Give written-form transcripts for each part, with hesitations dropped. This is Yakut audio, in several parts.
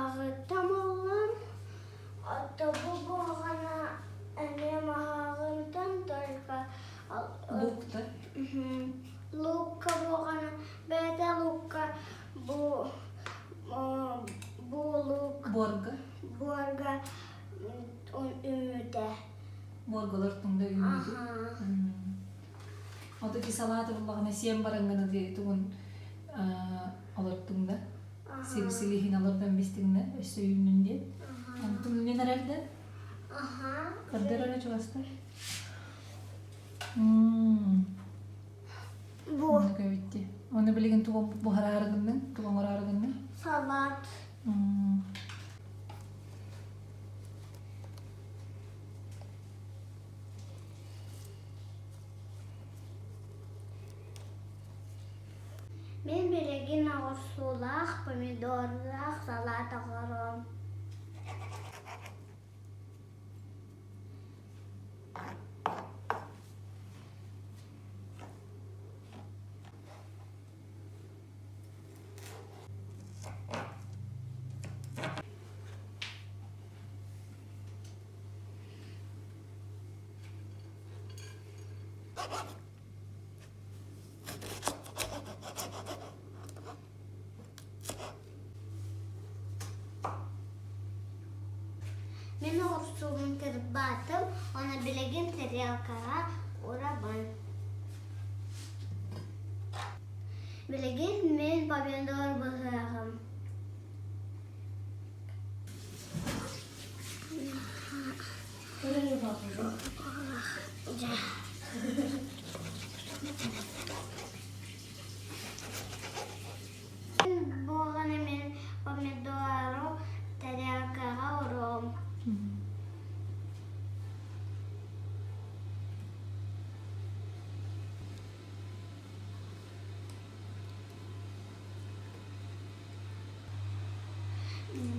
Маһаҕыттан ыллым, оттон бу буолҕана эмиэ маһаҕынтан только Лук-та? Лукка буолҕана бэйэтэ лукка бу бу лук Буорга? Буорга үүммүтэ. Буоргалар тумда үүммүтэ. Ото ити салааты буллаҕына сиэн бараҥҥын ити тугун олортуҥ да? Силиһин олордон бистиҥ да? Өссө үүннүн диэн. Онтун үүнэн эрэр да? Көрдөр эрэ чугастар. Бу. Оннук эбит дии. Оны билигин тугу буһараары гынныҥ? Тугу оҥороору гынныҥ? Салат. Мин билигин оҕурсуулаах, помидордаах салат оҥоруом. Мин оҕурсуубун кырбаатым, уонна билигин тарелкаҕа уурабын. Билигин мин помидор быһыаҕым. Буолан мин помидору тарелкаҕа уруом.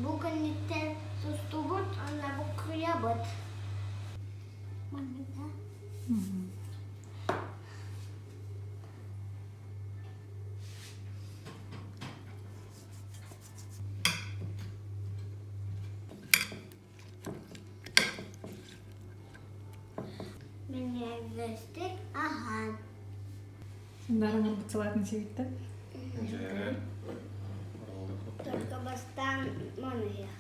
Бу кэнниттэн тустубут уонна буккуйабыт. Минньигэстик аһаан. Сандааран ылбыт салаатын сиэбиттэр. Только бастаан маныһыах.